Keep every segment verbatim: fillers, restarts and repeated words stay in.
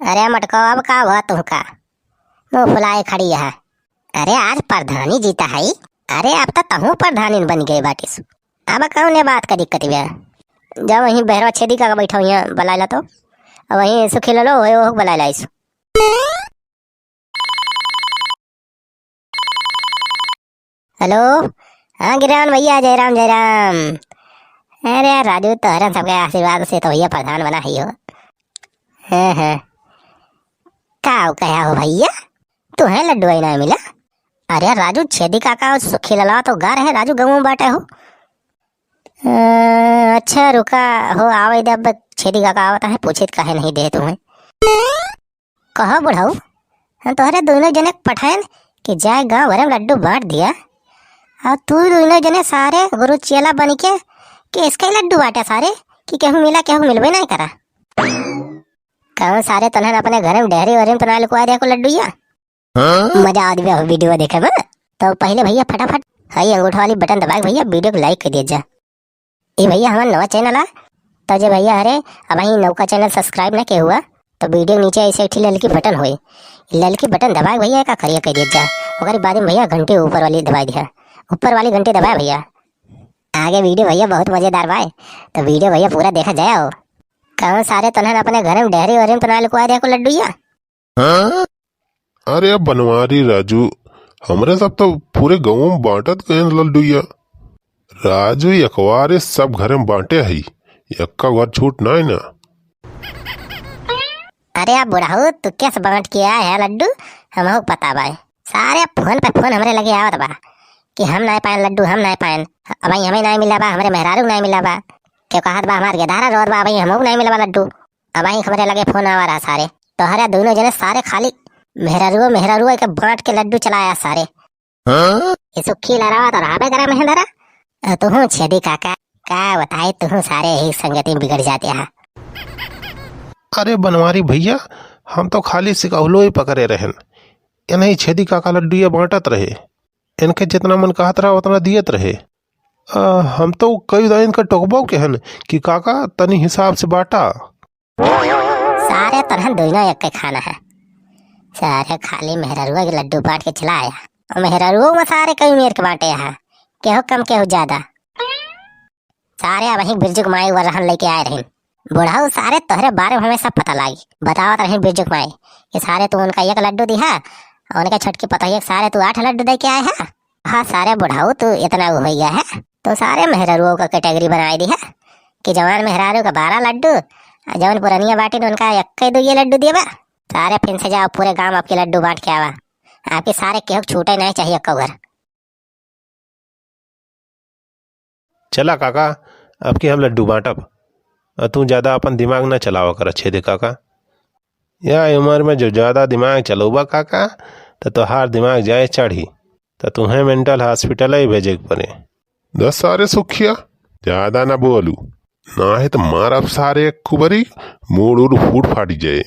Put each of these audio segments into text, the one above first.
अरे मटको, अब का हुआ तुहका? मुँह फुलाए खड़ी है। अरे आज प्रधानी जीता है। अरे अब तो तहूँ प्रधानी बन गए बाटिस। अब कौने बात का दिक्कत बा? जा वहीं बहरवा छेदी काका बैठा हुआ बलाइला तो। अब वहीं सुखी ललो होए ओह बलाइला इस। हेलो, हाँ गिरावन भैया, जय राम जय राम। अरे राजू, तोहरे सबके आशीर्वाद से तो भैया प्रधान बना ही हो। हाँ हाँ, का हो कहा हो भैया, तू है लड्डू ही ना मिला? अरे राजू, छेदी काका और सुखी ललवा तो गा रहे राजू, गाँव में बाटे हो। अ, अच्छा रुका हो, आवे दे, अब छेदी काका आवता है, पूछित काहे नहीं दे तुम्हें। कहो बुढ़ऊ, हम तोहरे दोनों जने के पठायन कि जाए गाँव भरे में लड्डू बांट दिया, और तू दोनों जने सारे गुरु चेला बन के कि इसका ही लड्डू बांटा सारे, कि केहू मिला केहू मिलबे नहीं करा। कहूँ सारे तनहन अपने घर में डेहरी वहरी में तो ना लुकवा दे को लड्डू या। हाँ? मजा आ दिया हो वीडियो देखे में। तो पहले भैया फटाफट हई अंगूठा वाली बटन दबा के भैया वीडियो को लाइक कर दिया जा। ए भैया, हमार नवा चैनल आ, तो जे भैया हरे, अब ही नौका चैनल सब्सक्राइब ना के हुआ, तो वीडियो नीचे ऐसे एक ठे ललकी बटन होए, ललकी बटन दबा के भैया का करिया कर दिया जा। ओकरे बाद में भैया घंटी ऊपर वाली दबा दिया, ऊपर वाली घंटी दबाए भैया। आगे वीडियो भैया बहुत मजेदार बाय, तो वीडियो भैया पूरा देखा जाए हो। कहूँ सारे तनहन अपने घर में डेहरी वहरी में तो ना लुकवा दे को लड्डू या। हाँ? अरे अब बनवारी राजू, हमरे सब तो पूरे गाँव में बांटत गए लड्डू या। राजू, एक बार ये सब घर में बांटे हई, एक्का घर छूट ना है ना। अरे अब बुढ़ऊ, तू कैसे बांट के आए है लड्डू, हमहू पता बाय। सारे फोन पे फोन हमरे लगे आवत बा कि हम नाय पाएन लड्डू, हम नाय पाएन। अब भाई हमें नाय मिला बा, हमरे मेहरारू नाय मिला बा। के कहत बा हमार गेदारा रोर बा, भाई हमहू नाय मिला बा लड्डू। अब भाई हमरे लगे फोन आवा रहा सारे, तोहरे दोनों जने सारे खाली मेहरारुओ मेहरारुओ के बांट के लड्डू चलाया सारे। हाँ? ये सुखी लड़ावा तो रहबे करे महेंद्रा। अ, तुहूँ छेदी काका, का बताए, तुहूँ सारे यही संगति में बिगड़ जाते हैं। अरे बनवारी भैया, हम तो खाली सिकहुलो ही पकड़े रहन, ये नहीं छेदी काका लड्डू ये बांटत रहे, इनके जितना मन कहत रहा उतना दियत रहे। अ, हम तो कई दाइन का टोकबो के हन कि काका तनी हिसाब से बांटा। सारे तरहन दोनों एक के खाना है। सारे खाली मेहररुआ के लड्डू बांट के चला आया। और मेहररुओ में सारे कई मेर के बांटे है, केहू कम केहू ज्यादा। सारे अब ही बिरजू के माई वर रहन लेके आए रहिन। बुढ़ऊ, सारे तोहरे बारे में हमें सब पता लागी। बतावत रहिन बिरजू के माई कि सारे तू उनका एक लड्डू दिहा, और उनके छोटकी पतोहिया के सारे तू आठ लड्डू दे के आए है। हाँ सारे बुढ़ऊ, तू इतना वो हो गया है, तू सारे मेहररुओ का कैटेगरी बनाए दी है कि जवान मेहरारू का बारह लड्डू, आ जवन पुरनिया बाटिन उनका एक दुइये लड्डू दिए बा। सारे फिन से जाओ, पूरे गांव आपके लड्डू बांट के आवा। आपके सारे केहू के छूटे नहीं चाहिए एक्को घर। चला काका, अब की हम लड्डू बांटब। आ तू ज्यादा अपन दिमाग ना चलावा कर छेदी काका। या उम्र में जो ज्यादा दिमाग चलौबा काका, त तोहार दिमाग जाए चढ़ी, त तुहें मेंटल हॉस्पिटल ही भेजे के पड़े। दस सारे सुखिया, ज्यादा ना बोलू, ना है तो मारब सारे एक कुबरी, मूड़ उड़ फूट फाटी जाए।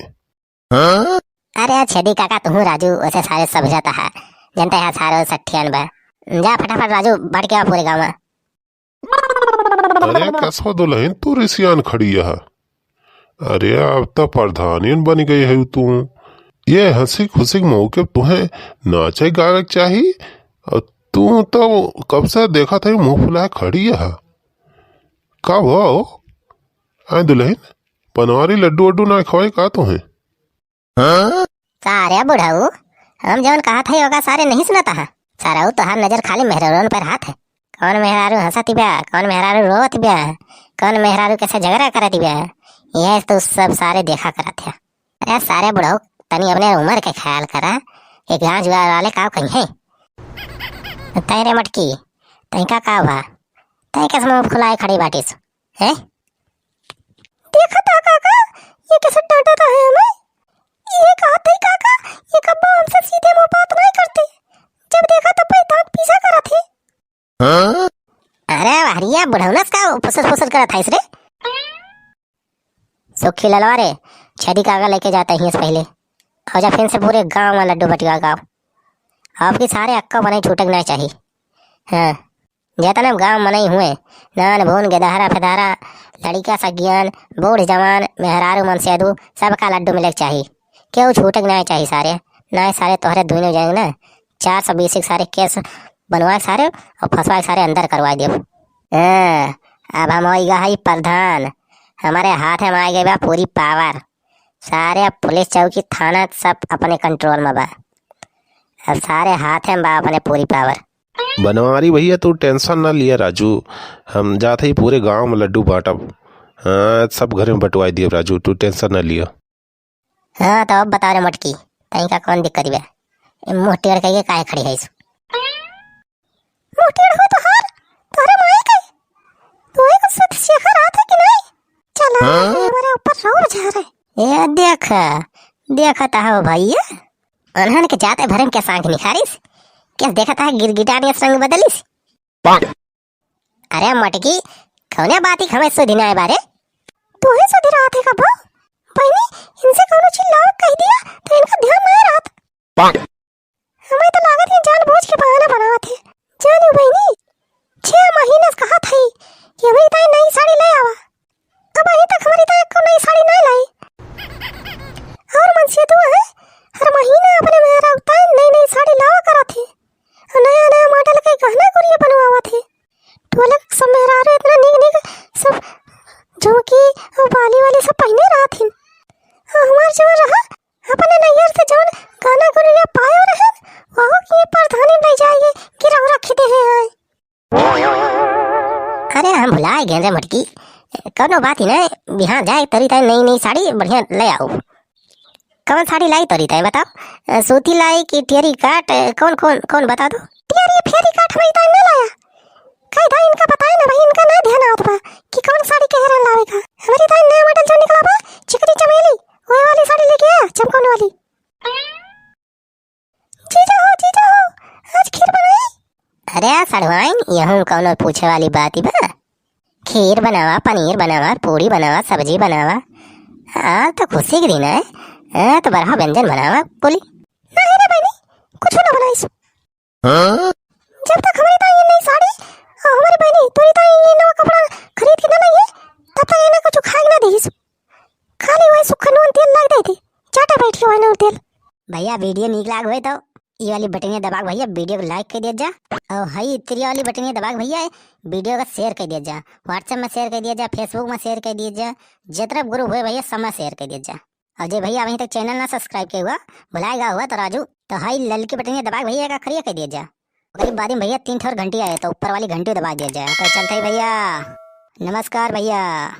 हाँ? अरे छेदी काका, तुहूँ राजू वैसे सारे सब जाता है, जनता है सारे सठियन बा। जा फटाफट राजू, बढ़ के आ पूरे गाँव में। अरे कसवा दुलहिन, तू रिसियान खड़ी है। अरे अब तो प्रधानियन बन गई है तू। ये हँसी खुशी के मौके पे तुहें नाचे गावे के चाही। और तू तो कब से देखा था मुँह फुलाए खड़ी है। का हुआ हो? आए दुलहिन, बनवारी लड्डू वड्डू ना खवाई का तुहें? हाँ? सारे बुढ़ऊ, हम जवन कहत हई ओका सारे नहीं सुनत हा। सारऊ तोहार नजर खाली मेहरारून पर हाथ है। कौन मेहरारू हंसत बिया, कौन मेहरारू रोवत बिया, कौन मेहरारू कैसे झगड़ा करत बिया, यह तो सब सारे देखा करत है। अरे सारे बुढ़ऊ, तनी अपने उम्र के ख्याल करा, ये गाँव जुआर वाले का कहीं है। तै रे मटकी, तै का का हुआ? तै कैसे मुँह फुलाए खड़ी बाटिस? हैं? देखा था काका, ये कैसे डांटा था है हमें? ये कहा था काका, ये कब्बो हमसे सीधे मुंह बात नहीं करती। जब देखा तब पे दांत पीसा करा थी। हाँ? अरे हरिया बुढ़ौनस का फुसर फुसर करा था इस रे। सुखी ललवा रे, छेदी काका लेके जाता ही पहले। और जा फिर से पूरे गांव में लड्डू बटिया गाँव। आपकी सारे अक्का बनाई छूटक नहीं चाहिए। हाँ। जेतना गाँव मनई हुए, नान भून, गेदहरा फेदहरा, लड़िका सगियान, बूढ़ जवान, मेहरारू मनसेदू, सबका लड्डू मिले के चाही। केहू छूटे के नाहीं चाही सारे। नाहीं सारे तोहरे दुइनो जने ना चार सौ बीस के सारे केस बनवाए सारे और फंसवाए सारे अंदर करवाए देब। हाँ, अब हम होई गा हई प्रधान, हमारे हाथे में आ गई बा पूरी पावर। सारे अब पुलिस चौकी थाना सब अपने कंट्रोल में बा। अब सारे हाथे में बा अपने पूरी पावर। बनवारी भैया, तू टेंशन ना लिया राजू, हम जात ही पूरे गांव में लड्डू बांटब। हाँ, सब घर में बंटवाई दिए राजू, तू टेंशन ना लिया। हाँ, तो अब बता रे मोटकी, तई का कौन दिक्कत बा? ए मुंह टेढ़ कइके काहे खड़ी है? मुंह टेढ़ हो तोहार, तोहरे माई के। तू एक सुध सीखा रहत है कि नहीं? चला, हाँ? ये हमारे ऊपर रौर झारे। ए देख, देखत हो भैया, अनहन के जाते भरम के सांख निखारिस, केस देखत है गिरगिटानिया रंग बदलिस। अरे मटकी, कौने बाती हमें सुधी ना बारे? तू ही सुधी रहत है कबो? बहनी, इनसे कौनो चीज लावे कह दिया, तो इनका ध्यान नहीं रहत। हमें तो लागत है जानबूझ के बहाना बनावत है। जानी बहनी, छह महीना से कहत है कि हमारी ताई नई साड़ी ले आवा। अब अभी तक हमारी ताई को नई साड़ी नहीं लाई। और मनसेधुआ है, हर महीना अपने मेहरारू ताई नई नई साड़ी लावा करत है। और नया नया मॉडल के गहना गुरिया बनवावत है। टोला के सब मेहरारू इतना नीक नीक सब झुमकी और बाली वाली सब पहने रहत हिन। और हमार जो रहा, अपने नैहर से जौन गहना गुरिया पायो रहन, वहू के प्रधानी ले जाइए गिरव रख दे है। अरे हम भुलाए गए रे मटकी, कौनो बात ही नहीं, बिहान जाए तोरी ताई नई नई साड़ी बढ़िया ले आओ। कौन साड़ी लाई तोरी ताई बताओ? अ, सूती लाई कि टेरी काट, अ, कौन, कौन, कौन बता दो? टेरी फेरी काट हमारी ताई ना लाया। कई दाई इनका बताए ना भाई, इनका ना ध्यान आवत बा कि कौन साड़ी के हेरन लावे का। हमारी ताई नया मॉडल जो निकला बा, चिकनी चमेली, वही वाली साड़ी लेके आया, चमकौन वाली। जीजा हो, जीजा हो, आज खीर बनाई? अरे सड़वाइन, यहूँ कौनो पूछे वाली बात ही बा? खीर बनावा, पनीर बनावा, पूड़ी बनावा, सब्जी बनावा। आज तो खुशी के दिन है, हाँ, तो बरहा व्यंजन बनावा, बोली। नहीं रे बहनी, कुछ ना बनाइस। हाँ? जब तक हमारी ताई ये नई साड़ी और हमारी बहनी तोरी ताई ये नवा कपड़ा खरीद के ना लाई है, तब तक इन्हें कुछ खाए ना दीस। खाली वही सुखा नून तेल लग देती, चाटा बैठी वही नून तेल। भैया वीडियो नीक लाग होए तो ई वाली बटनिया दबा के भैया वीडियो को लाइक कर दिया जा, और हई इतरी वाली बटनिया दबा के भैया वीडियो का शेयर कर दिया जा, WhatsApp में शेयर कर दिया जा, Facebook में शेयर कर दिया जा, जितना ग्रुप हुए भैया सब में शेयर कर दिया जा। और जे भैया अभी तक चैनल ना सब्सक्राइब किया हुआ, भुलाएगा हुआ तो राजू, तो हई ललकी बटनिया दबा के भैया का करिया कर दिया जा। ओकरी बाद में भैया तीन ठो और घंटी आए तो ऊपर वाली घंटी दबा दिया जाए। तो चलते ही भैया, नमस्कार भैया।